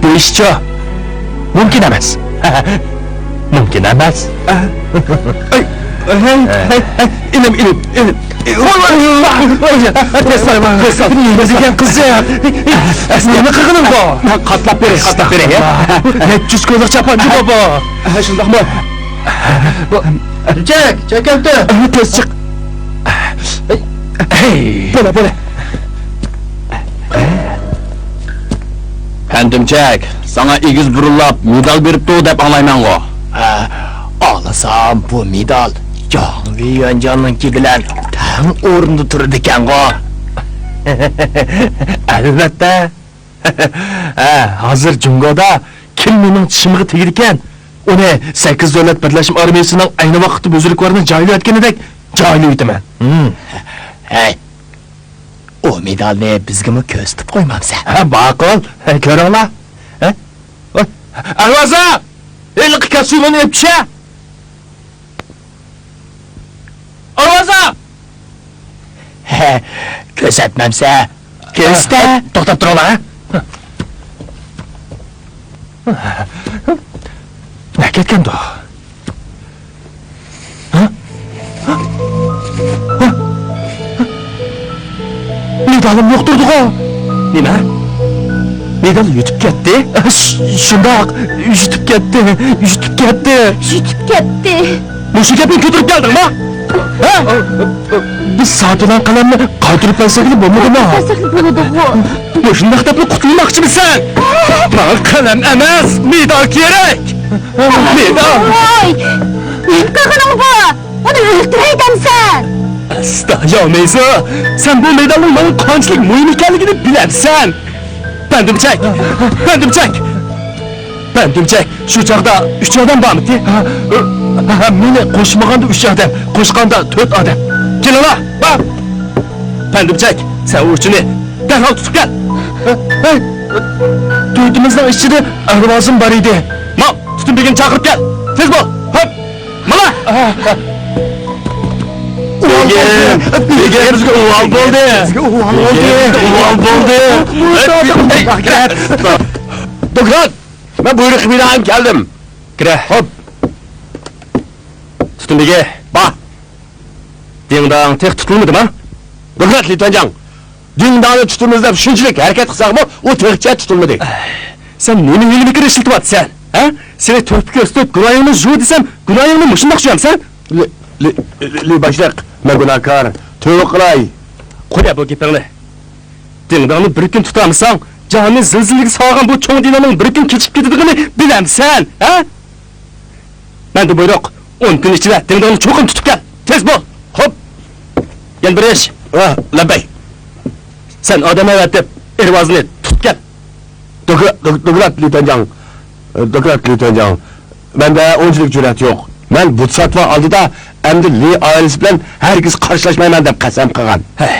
بۇ ئىشچۇ؟ مۇمكىن ئەمەس. مۇمكىن ئەمەس. ئەي، ھەي، ھەي، ھەي، ئىنىم، ئىنىم، ئىنىم. ۋاي، ۋاي، ۋاي، ۋاي، ۋاي، ۋاي. نېمە قىلغىنىڭ بۇ؟ مەن قاتلاپ بېرەي، قاتلاپ بېرەي. نەچچە يۈز كويلۇق چاپانچى بۇ. ھە، شۇنداقمۇ؟ چەك، چەك كەپتۇ. تېز چىق. ھەي. بولە، بولە. پەنتىمچەك، ساڭا ئېگىز بۇرۇنلاپ مېدال بېرىپتۇ دەپ ئاڭلايمەنغۇ؟ ھە، ئاڭلىسام بۇ مېدال جاڭ ۋېيۈەنجياڭنىڭكى بىلەن تەڭ ئورۇندا تۇرىدىكەنغۇ؟ ئەلۋەتتە. ھە، ھازىر جۇڭگودا كىم مېنىڭ چىشىمغا تېگىدىكەن، ئۇنى سەككىز دۆلەت بىرلەشمە ئارمىيىسىنىڭ ئەينى ۋاقىتتا بۇزرۇكۋارنى جايلىۋەتكىنىدەك جايلىۋېتىمەن. ھە. ئۇ مېدالنى بىزگىمۇ كۆرسىتىپ قويمامسەن؟ ھە، ماقۇل. ھە، كۆرۈڭلار. ھە؟ ئەرۋازا! ھېلىقى كاسۇمىنى ئېلىپ چۈشە! ئەرۋازا! ھە، كۆرسەتمەمسە؟ كۆرسىتە! ھە، توختاپ تۇرۇڭلار، ھە؟ نەگە كەتكەندۇ؟ ھە؟ ھە؟ ھە؟ مېدالىم يوق تۇردىغۇ؟ نېمە؟ مېدال يۈتۈپ كەتتى؟ ش-، شۇنداق، يۈتۈپ كەتتى، يۈتۈپ كەتتى. يۈتۈپ كەتتى. مۇشۇ گەپنى كۆتۈرۈپ كەلدىڭما؟ ھە؟ بىز سائەت بىلەن قەلەمنى قايتۇرۇپ بەرسەكلا بولمىدىمۇ؟ بەرسەكلا بولىدىغۇ. مۇشۇنداق دەپلا قۇتۇلماقچىمىسەن؟ ماڭا قەلەم ئەمەس، مېدال كېرەك! مېدال! ۋاي! نېمە قىلغىنىڭ بۇ؟ ئۇنى ئۆلتۈرەي دەمسەن؟ ئەستا، ياۋمەيسۇ! سەن بۇ مېدالنىڭ ماڭا قانچىلىك مۇھىم ئىكەنلىكىنى بىلەمسەن؟ بەندىمچەك! بەندىمچەك! بەندىمچەك، شۇ چاغدا ئۈچ ئادەم بارمىدى؟ ھە، ھە، مېنى قوشمىغاندا ئۈچ ئادەم، قوشقاندا تۆت ئادەم. كېلىڭلار، بار! بەندىمچەك، سەن ئۇ ئۈچىنى دەرھال تۇتۇپ كەل! ھەي، تۆتىمىزنىڭ ئىچىدە ئەرۋازىم بار ئىدى. ماڭ، تۈتۈن بېگىمنى چاقىرىپ كەل! تېز بول! ھوپ! مانا! بېگىم! بېگىم! بىزگە ئۇۋال بولدى! بىزگە ئۇۋال بولدى! بېگىم، بىزگە ئۇۋال بولدى! دوكلات! مەن بۇيرۇققا بىنائەن كەلدىم. كىرە. خوپ. تۈتۈن بېگى. بار. دىڭداڭ تېخى تۇتۇلمىدىما؟ دوكلات، لى تۈەنجاڭ. دىڭداڭنى تۇتىمىز دەپ شۇنچىلىك ھەرىكەت قىلساقمۇ، ئۇ تېخىچە تۇتۇلمىدى. سەن نېمە ھىيلە-مىكىر ئىشلىتىۋاتىسەن، ھە؟ سېنى تۆھپە كۆرسىتىپ، گۇناھىڭنى جۇ دېسەم، گۇناھىڭنى مۇشۇنداق جۇيامسەن؟ لى، لى، لى، لى باشلىق، مەن گۇناھكار. تۆۋە قىلاي. قويە بۇ گېپىڭنى. دىڭداڭنى بىر كۈن تۇتالمىساڭ، جاھاننى زىلزىلىگە سالغان بۇ چوڭ دىنانىڭ بىر كۈن كېچىكىپ كېتىدىغىنى بىلەمسەن، ھە؟ مەندىن بۇيرۇق، ئون كۈن ئىچىدە دىڭداڭنى چوقۇم تۇتۇپ كەل. تېز بول! خوپ! يەنە بىر ئىش. ھە، لەببەي. سەن ئادەم ئەۋەتىپ، ئېرۋازنى تۇتۇپ كەل. دوكلا-، دوك-، دوكلات، لى تۈەنجاڭ. ئە، دوكلات، لى تۈەنجاڭ. مەندە ئۇنچىلىك جۈرئەت يوق. مەن بۇتساتۋا ئالدىدا ئەمدى لى ئائىلىسى بىلەن ھەرگىز قارشىلاشمايمەن دەپ قەسەم قىلغان. ھەي،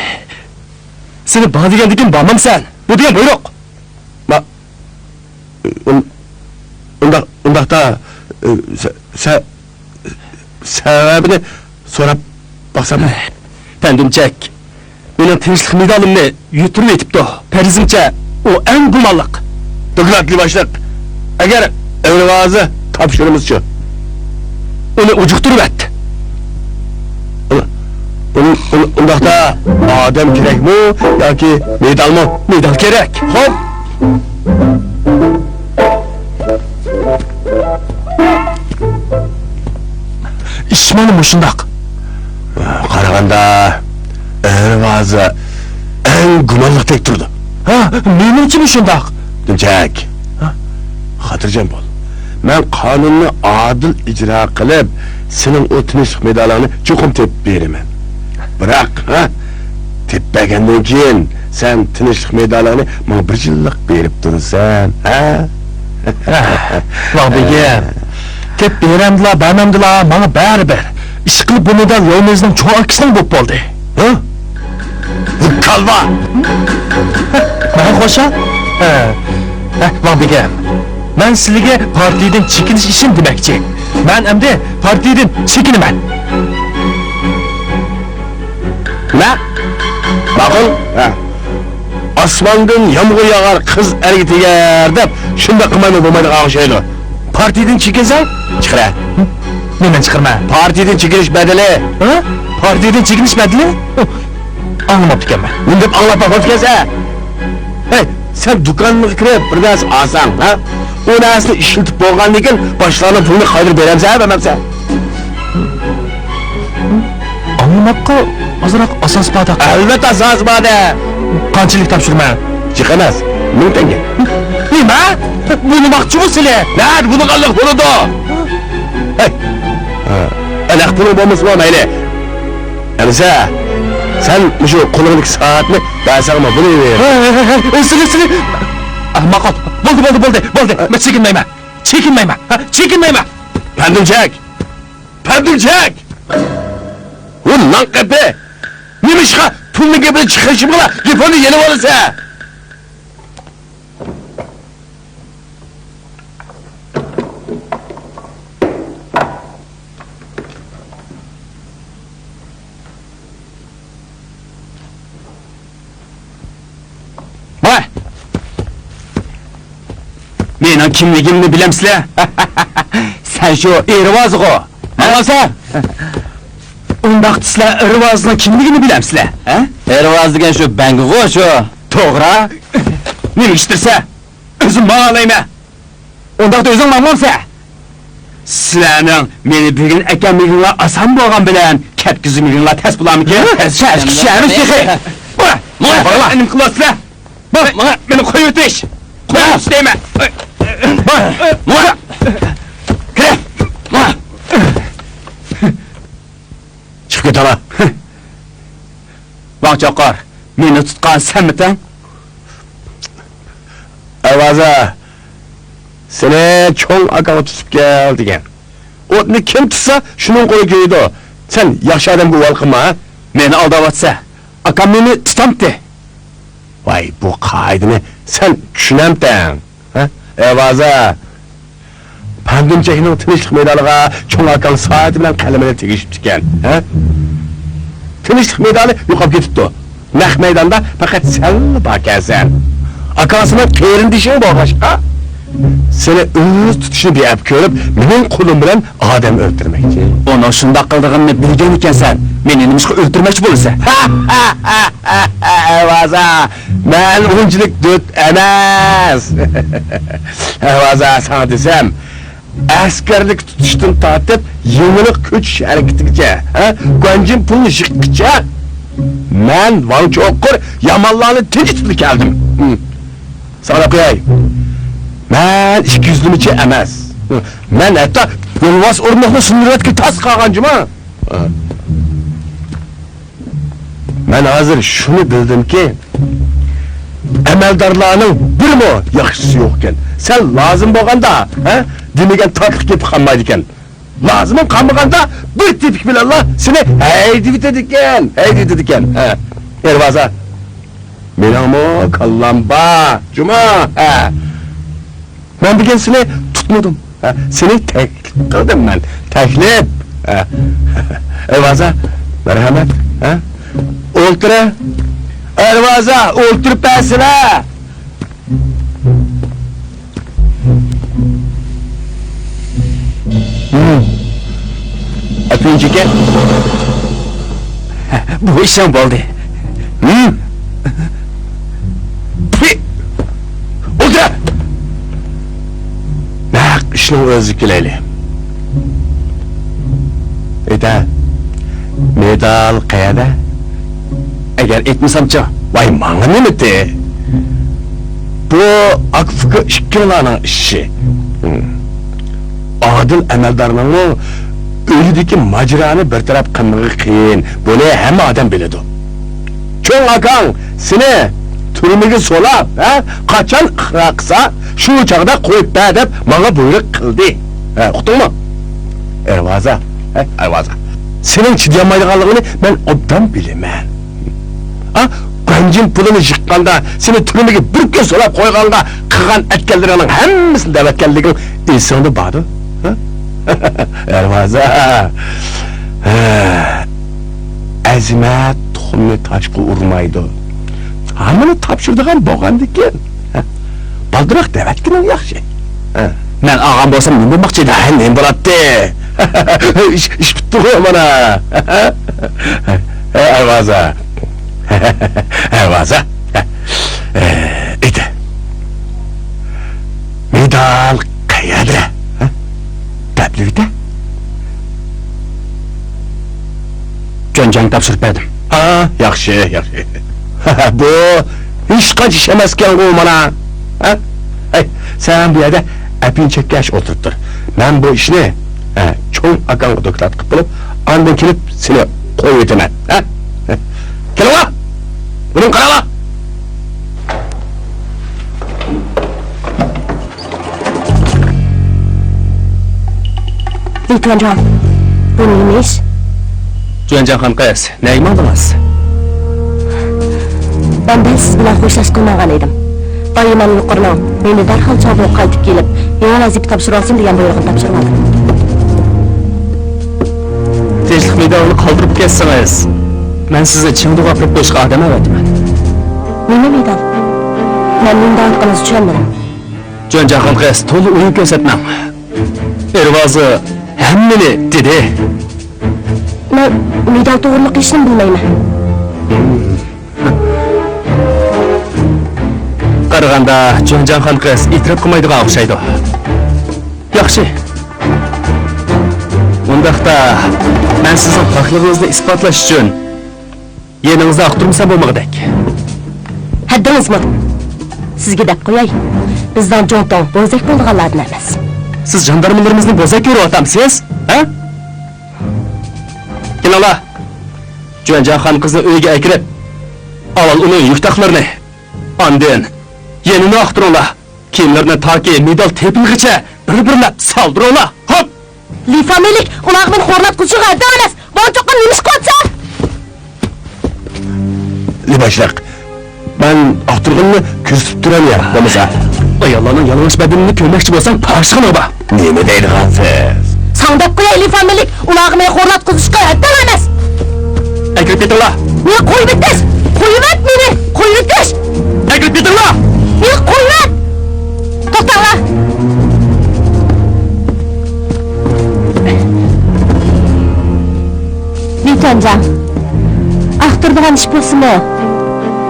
سېنى بار دېگەندىكىن بارمامسەن؟ بۇ دېگەن بۇيرۇق. ما-، ئۇن-، ئۇنداق، ئۇنداقتا، ئە، سە-، سە-، سەۋەبىنى سوراپ باقسام. پەندىمچەك، مېنىڭ تىنچلىق مېدالىمنى يۈتتۈرۈۋېتىپتۇ. پەرىزىمچە، ئۇ ئەڭ گۇمانلىق. دوكلات، لى باشلىق. ئەگەر ئەۋلىۋازى تاپشۇرمىسىچۇ؟ ئۇنى ئۇجۇقتۇرۇۋەت. ئۇن-، ئۇن-، ئۇنداقتا ئادەم كېرەكمۇ ياكى مېدالمۇ؟ مېدال كېرەك. خوپ. ئىش مانا مۇشۇنداق. قارىغاندا، ئەرۋازى ئەڭ گۇمانلىقتەك تۇرىدۇ. ھە، مېنىڭچىمۇ شۇنداق. دىمچەك. ھە؟ خاتىرجەم بول. مەن قانۇننى ئادىل ئىجرا قىلىپ، سېنىڭ ئۇ تىنچلىق مېدالىڭنى چوقۇم تېپىپ بېرىمەن. بىراق، ھە؟ تېپىپ بەرگەندىن كېيىن، سەن تىنچلىق مېدالىڭنى ماڭا بىر يىللىق بېرىپ تۇرىسەن، ھە؟ ۋاڭ بېگىم، تېپىپ بېرەمدىلا، بەرمەمدىلا ماڭا بەرىبىر. ئىشقىلىپ بۇ مېدال ياۋمېيزنىڭ چوڭ ئاكىسىنىڭ بولۇپ بولدى. ھە؟ بۇ كالۋا! ماڭا خوشال؟ ھە. ھە، ۋاڭ بېگىم، مەن سىلىگە پارتىيىدىن چېكىنىش ئىشىنى دېمەكچى. مەن ئەمدى پارتىيىدىن چېكىنىمەن. نېمە؟ ماقۇل. ھە. ئاسماندىن يامغۇر ياغار، قىز ئەرگە تېگەر دەپ، شۇنداق قىلمايمۇ بولمايدىغان ئوخشايدۇ. پارتىيىدىن چېكىنسەڭ، چىقىرە. نېمىنى چىقىرىمەن؟ پارتىيىدىن چېكىنىش بەدىلى. ھە؟ پارتىيىدىن چېكىنىش بەدىلى؟ ئاڭلىماپتىكەنمەن. نېمە دەپ ئاڭلاپ باقماپتىكەنسەن؟ ھەي، سەن دۇكانغا كىرىپ بىر نەرسە ئالساڭ، ھە؟ ئۇ نەرسىنى ئىشلىتىپ بولغاندىن كېيىن باشقىلارنىڭ پۇلىنى قايتۇرۇپ بېرەمسەن، بەرمەمسەن؟ ئاڭلىماققا ئازراق ئاساس باردەك. ئەلۋەتتە ئاساس باردە. قانچىلىك تاپشۇرىمەن؟ جىق ئەمەس، مىڭ تەڭگە. نېمە؟ بۇنىماقچىمۇ سىلى؟ نەدە بۇنىغانلىق بولىدۇ؟ ھەي! ھە، ئەلەق پۇلۇڭ بولمىسىمۇ مەيلى. ئەمىسە، سەن مۇشۇ قولۇڭدىكى سائەتنى بەرسەڭمۇ بولۇۋېرىدۇ. ھە، ھە، ھە، ھە، سىلى، سىلى. ئاھ، ماقۇل. بولدى، بولدى، بولدى، بولدى. مەن چېكىنمەيمەن. چېكىنمەيمەن. ھە، چېكىنمەيمەن. پەندىمچەك! پەندىمچەك! ۋۇ نان قېپى! نېمىشقا پۇلنىڭ گېپىنى چىقىرىشىمغىلا گېپىڭنى يېلىۋالىسەن؟ ۋاي! مېنى كىملىكىمنى بىلەمسىلەر؟ سەن شۇ ئېرۋازىغۇ. ماڭا سەن! ئۇنداقتا سىلەر ئېرۋازنىڭ كىملىكىنى بىلەمسىلەر؟ ھە؟ ئېرۋاز دېگەن شۇ بەڭگىغۇ شۇ. توغرا. نېمە ئىشتىرسە؟ ئۆزۈم ماڭالايمەن. ئۇنداقتا ئۆزۈڭ ماڭمامسەن؟ سىلەرنىڭ مېنى بۈگۈن ئەكەلمىگىنىڭلار ئاسان بولغان بىلەن، كەتكۈزمىگىنىڭلار تەس بولارمىكىن؟ ھە؟ تەس چۈشەرمىش تېخى. ماڭا، ماڭا، ماڭا. نېمە قىلىۋاتىسىلەر؟ ماڭا، ماڭا، مېنى قويۇۋېتىش. قويۇۋېتىش دەيمەن. ماڭا، ماڭا. كىرە. ماڭا. چىقىپ كېتىڭلار. ۋاڭ چوقۇر، مېنى تۇتقان سەنمىتىڭ؟ ئەۋازا، سېنى چوڭ ئاكاڭغا تۇتۇپ كەل دېگەن. ئوتنى كىم تۇتسا، شۇنىڭ قولى كۆيىدۇ. سەن ياخشى ئادەمگە ئۇۋال قىلما، ھە؟ مېنى ئالداۋاتىسەن. ئاكام مېنى تۇتامتى. ۋاي، بۇ قائىدىنى سەن چۈشىنەمتەڭ؟ ھە؟ ئەۋازا، پەندىمچەكنىڭ تىنچلىق مېدالىغا چوڭ ئاكاڭ سائىتى بىلەن قەلىمىنى تېگىشىپتىكەن، ھە؟ تىنچلىق مېدالى يوقاپ كېتىپتۇ. نەق مەيداندا پەقەت سەنلا باركەنسەن. ئاكاڭ سېنىڭ قېرىندىشىڭ بولغاچقا، سېنى ئۆز تۇتۇشىنى بىئەپ كۆرۈپ، مېنىڭ قولۇم بىلەن ئادەم ئۆلتۈرمەكچى. ئۇنىڭ شۇنداق قىلىدىغىنىنى بىلگەن ئىكەنسەن، مېنى نېمىشقا ئۆلتۈرمەكچى بولىسەن؟ ئەۋازا، مەن ئۇنچىلىك دۆت ئەمەس. ئەۋازا، ساڭا دېسەم، ئەسكەرلىك تۇتۇشتىن تارتىپ يېڭىلىق كۆچۈش ھەرىكىتىگىچە، ھە، گۇەنجىن پۇلنى يىغقىچە مەن ۋاڭ چوقۇر يامانلارنى تىنچىتىپلا كەلدىم. ھىم. ساڭا دەپ قوياي. مەن ئىككى يۈزلىمىچى ئەمەس. ھىم. مەن ھەتتا يولۋاس ئورۇندۇقنى سۇندۇرۇۋەتكىلى تاس قالغان جۇما. ھە. مەن ھازىر شۇنى بىلدىمكى، ئەمەلدارلارنىڭ بىرمۇ ياخشىسى يوقكەن. سەن لازىم بولغاندا، ھە، دېمىگەن تاتلىق گېپى قالمايدىكەن. لازىمىڭ قالمىغاندا بىر تېپىك بىلەنلا سېنى ھەيدىۋېتىدىكەن، ھەيدىۋېتىدىكەن. ھە، ئېرۋازا، مېنىڭمۇ كاللام بار، جۇما. ھە. مەن بۈگۈن سېنى تۇتمىدىم. ھە، سېنى تەكلىپ قىلدىم مەن. تەكلىپ. ھە. ئەرۋازا، مەرھەمەت. ھە؟ ئولتۇرە. ئەرۋازا، ئولتۇرۇپ بەرسىلە. ھىم. ئەپىنچىكە. بۇ ئىشىڭ بولدى. ھىم؟ پۇي! ئولتۇر! نەق ئىشنىڭ ئۆزىگە كېلەيلى. ئېيتە، مېدال قەيەردە؟ ئەگەر ئېيتمىسامچۇ؟ ۋاي، ماڭا نېمىتى؟ بۇ ئاكا-ئۇكا ئىككىڭلارنىڭ ئىشى. ھىم. ئادىل ئەمەلدارنىڭمۇ ئۆيىدىكى ماجىرانى بىر تەرەپ قىلمىقى قىيىن، بۇنى ھەممە ئادەم بىلىدۇ. چوڭ ئاكاڭ سېنى تۈرمىگە سولاپ، ھە، قاچان ئىقرار قىلسا، شۇ چاغدا قويۇپ بەر دەپ ماڭا بۇيرۇق قىلدى. ھە، ئۇقتۇڭمۇ؟ ئەرۋازا، ھە، ئەرۋازا. سېنىڭ چىدىيالمايدىغانلىقىڭنى مەن ئوبدان بىلىمەن. ھە؟ گۇەنجىن پۇلىنى يىغقاندا، سېنى تۈرمىگە بىر كۈن سولاپ قويغانغا قىلغان ئەتكەنلىرىڭنىڭ ھەممىسىنى دەۋەتكەنلىكىڭ ئېسىڭدە باردۇ؟ ھە؟ ئەرۋازا. ھە. ئەزىمەت تۇخۇمنى تاشقا ئۇرمايدۇ. تامىنى تاپشۇرىدىغان بولغاندىكىن، ھە، بالدۇرراق دەۋەتكىنىڭ ياخشى. ھە. مەن ئالغان بولسام نېمە بولماقچى ئىدى؟ ھە، نېمە بولاتتى؟ ئىش، ئىش پۈتتىغۇ مانا. ھە، ئەرۋازا. ھە، ۋازا. ھە. ئېيتە. مېدال قەيەردە؟ ھە؟ دەپلىكتە؟ چۈەنجاڭ تاپشۇرۇپ بەردىم. ھا، ياخشى، ياخشى. بۇ ھېچقانچە ئىش ئەمەسكەنغۇ مانا. ھە؟ ھەي، سەن بۇ يەردە ئەپىنى چەككەچ ئولتۇرۇپ تۇر. مەن بۇ ئىشنى، ھە، چوڭ ئاكاڭغا دوكلات قىلىپ بولۇپ، ئاندىن كېلىپ سېنى قويۇۋېتىمەن. ھە؟ كېلىڭلار! بۇنىڭغا قاراڭلار! لى تۈەنجاڭ، بۇ نېمە ئىش؟ جۈەنجاڭ خانقىز، نەگە ماڭدىڭىز؟ مەن دەل سىز بىلەن خوشلاشقىلى ماڭغان ئىدىم. بايىمان يۇقىرىنىڭ مېنى دەرھال چاۋدۇرغا قايتىپ كېلىپ، يېڭى ۋەزىپە تاپشۇرۇۋالسۇن دېگەن بۇيرۇقىنى تاپشۇرۇۋالدىم. تىنچلىق مېدالىنى قالدۇرۇپ كەتسىڭىز، مەن سىزنى چىڭدۇغا ئاپىرىپ قويۇشقا ئادەم ئەۋەتىمەن. نېمە مېدال؟ مەن نېمە دەۋاتقىنىڭىزنى چۈشەنمىدىم. جۆنجاڭ خانقىز، تولا ئويۇن كۆرسەتمەڭ. ئېرۋازى ھەممىنى دېدى. مەن مېدال توغرىلىق ھېچنېمە بىلمەيمەن. قارىغاندا جۆنجاڭ خانقىز ئېتىراپ قىلمايدىغان ئوخشايدۇ. ياخشى. ئۇنداقتا مەن سىزنىڭ پاكلىقىڭىزنى ئىسپاتلاش ئۈچۈن يېنىڭىزدا ئاختۇرمىسام بولمىغۇدەك. ھەددىڭىزمۇ؟ سىزگە دەپ قوياي، بىزنىڭ جۇڭتۇڭ بوزەك بولىدىغانلاردىن ئەمەس. سىز ژاندارمىلىرىمىزنى بوزەك كۆرۈۋاتامسىز؟ ھە؟ كېلىڭلار، جۈەنجياڭ خانقىزنى ئۆيگە ئەكىرىپ، ئاۋۋال ئۇنىڭ يۈك تاقلىرىنى، ئاندىن يېنىنى ئاختۇرۇڭلار. كىيىملىرىنى تاكى مېدال تېپىلغىچە بىر-بىرلەپ سالدۇرۇڭلار. ھوپ! لى فامىلىك، ئۇلارغا مېنى خورلاتقۇزۇشىغا ھەددىڭ ئەمەس. بۇ چوققان نېمە ئىش قىلىۋاتىسەن؟ لى باشلىق، مەن ئاختۇرغىنىنى كۆرسىتىپ تۇرۇۋېرەي، بولمىسا. ئاياللارنىڭ يالىڭاچ بەدىنىنى كۆرمەكچى بولساڭ، پاشىقىنى بار. نېمە دەيدىغانسىز؟ ساڭا دەپ قوياي، لى فامىلىك، ئۇلارغا مېنى خورلاتقۇزۇشقا ھەددىڭ ئەمەس. ئەكىرىپ كېتىڭلار. مېنى قويۇۋەتمەس! قويۇۋەت مېنى! قويۇۋېتىش! ئەكىرىپ كېتىڭلار! مېنى قويۇۋەت! توختاڭلار! لى تۈەنجاڭ، ئاختۇرىدىغان ئىش بولسىمۇ،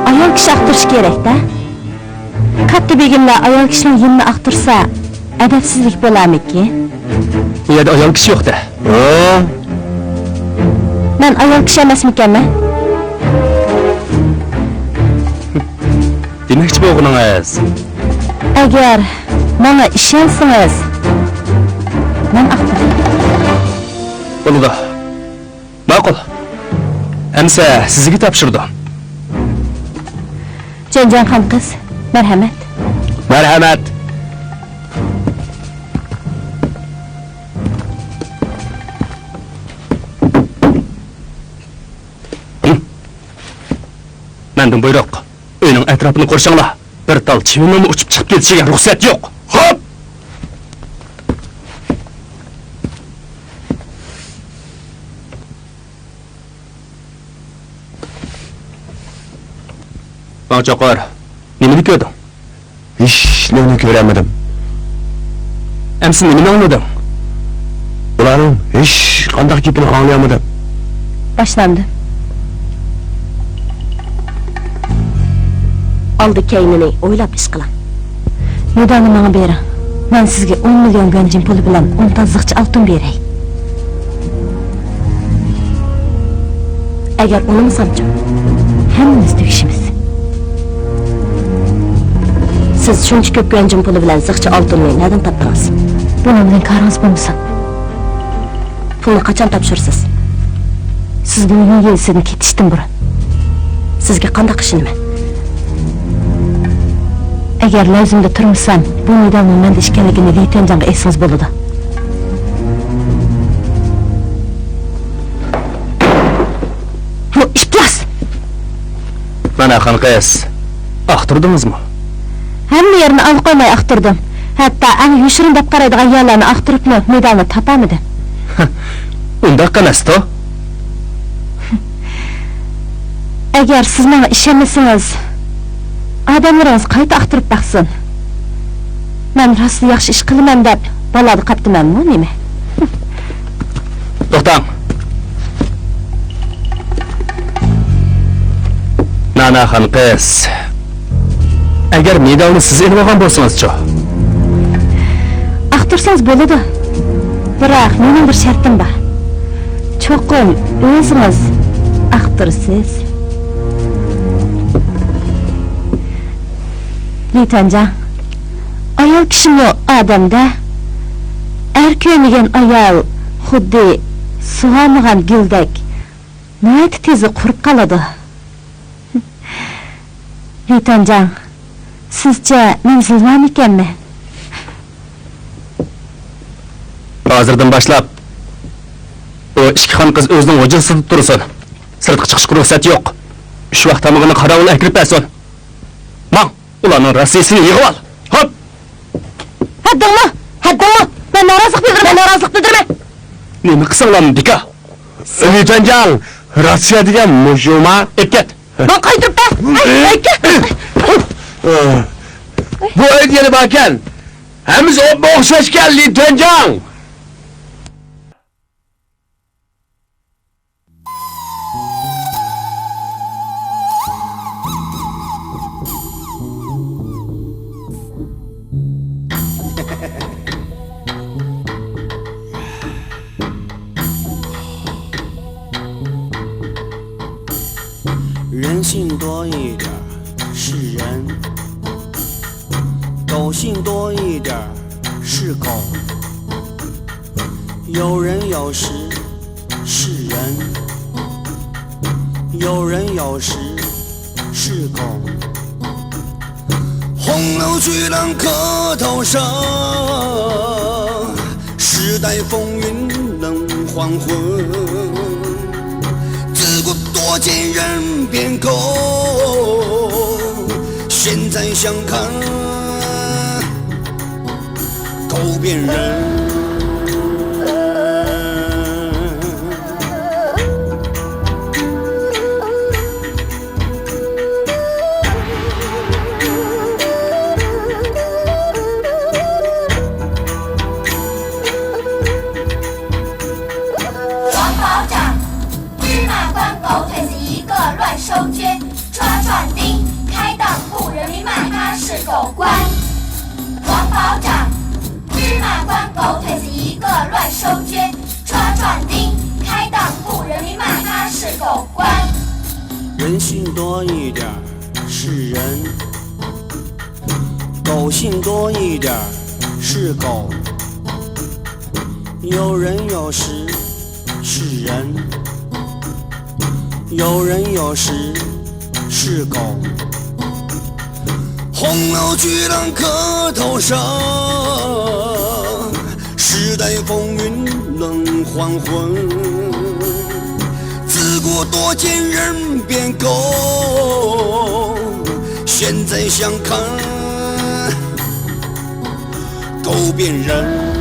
ئايال كىشى ئاختۇرۇشى كېرەك-دە. كاتتا بېگىملەر ئايال كىشىنىڭ يېنىنى ئاختۇرسا، ئەدەپسىزلىك بولارمىكىن؟ بۇ يەردە ئايال كىشى يوق-دە. ھە؟ مەن ئايال كىشى ئەمەسمىكەنمەن؟ دېمەكچى بولغىنىڭىز؟ ئەگەر ماڭا ئىشەنسىڭىز، مەن ئاختۇراي. بولىدۇ. ماقۇل. ئەمسە سىزگە تاپشۇردۇم. جۈەنجياڭ خانقىز، مەرھەمەت. مەرھەمەت. مەندىن بۇيرۇق. ئۆينىڭ ئەتراپىنى قورشاڭلار. بىر تال چىۋىننىڭمۇ ئۇچۇپ چىقىپ كېتىشىگە رۇخسەت يوق. ھوپ! ماڭا چوقۇر، نېمىنى كۆردۈڭ؟ ھېچنېمىنى كۆرەلمىدىم. ئەمسە نېمىنى ئاڭلىدىڭ؟ ئۇلارنىڭ ھېچقانداق گېپىنى ئاڭلىيالمىدىم. باشلاندى. ئالدى كەينىنى ئويلاپ ئىش قىلىڭ. مېدالنى ماڭا بېرىڭ. مەن سىزگە ئون مىليون گۇەنجىن پۇلى بىلەن ئون تال زىخچە ئالتۇن بېرەي. ئەگەر ئۇنىمىسامچۇ؟ ھەممىمىز تۈگىشىمىز. سىز شۇنچە كۆپ گۇەنجىن پۇلى بىلەن زىخچە ئالتۇننى نەدىن تاپتىڭىز؟ بۇنىڭ بىلەن كارىڭىز بولمىسۇن. پۇلنى قاچان تاپشۇرىسىز؟ سىزگە مېنىڭ يېزىسىدىن كېتىشتىن بۇرۇن. سىزگە قانداق ئىشىنىمەن؟ ئەگەر لەۋزىمدە تۇرمىسام، بۇ مېدالنىڭ مەندە ئىكەنلىكىنى لى تۈەنجاڭغا ئېيتسىڭىز بولىدۇ. بۇ ئىپلاس! مانا خانقىز، ئاختۇردىڭىزمۇ؟ ھەممە يەرنى ئالا قويماي ئاختۇردۇم. ھەتتا ئەڭ يوشۇرۇن دەپ قارايدىغان يەرلەرنى ئاختۇرۇپمۇ مېدالنى تاپالمىدىم. ئۇنداق ئەمەستۇ؟ ئەگەر سىز ماڭا ئىشەنمىسىڭىز، ئادەملىرىڭىز قايتا ئاختۇرۇپ باقسۇن. مەن راستلا ياخشى ئىش قىلىمەن دەپ بالادا قاپتىمەنمۇ نېمە؟ توختاڭ! نانا خانقىز، ئەگەر مېدالنى سىز ئېلىۋالغان بولسىڭىزچۇ؟ ئاختۇرسىڭىز بولىدۇ. بىراق مېنىڭ بىر شەرتىم بار. چوقۇم ئۆزىڭىز ئاختۇرىسىز. لى تۈەنجاڭ، ئايال كىشىمۇ ئادەمدە. ئەر كۆرمىگەن ئايال خۇددى سۇغارمىغان گۈلدەك ناھايىتى تېزلا قۇرۇپ قالىدۇ. لى تۈەنجاڭ، سىزچە مەن زىلۋامىكەنمەن؟ ھازىردىن باشلاپ ئۇ ئىككى خانقىز ئۆزىنىڭ ھۇجرىسىدا تۇرسۇن. سىرتقا چىقىشقا رۇخسەت يوق. ئۈچ ۋاق تامىقىنى قاراۋۇل ئەكىرىپ بەرسۇن. ماڭ، ئۇلارنىڭ راتسىيىسىنى يىغىۋال. ھوپ! ھەددىڭمۇ؟ ھەددىڭمۇ؟ مەن نارازىلىق بىلدۈرىمەن. مەن نارازىلىق بىلدۈرىمەن. نېمە قىلساڭلارمۇ بىكار. لى تۈەنجاڭ، راتسىيە دېگەن مۇشۇما؟ ئېلىپ كەت. ماڭا قايتۇرۇپ بەر. ئەي، ئەي، ئەي. بۇ ئۆيدە يەنە باركەن. ھەممىسى ئوپمۇ ئوخشاشكەن، لى تۈەنجاڭ. 人性多一点儿是人，狗性多一点儿是狗。有人有时是人，有人有时是狗。 洪流巨浪刻头上，时代风云冷黄昏。自古多见人变狗，现在想看狗变人。 王保长，芝麻官狗腿子一个乱收捐，抓壮丁，开当铺人民骂他是狗官。王保长，芝麻官狗腿子一个乱收捐，抓壮丁，开当铺人民骂他是狗官。人性多一点儿是人，狗性多一点儿是狗。有人有时是人，有人有时是狗。洪流巨浪刻头上，时代风云冷黄昏。自古多见人变狗，现在想看 狗变人。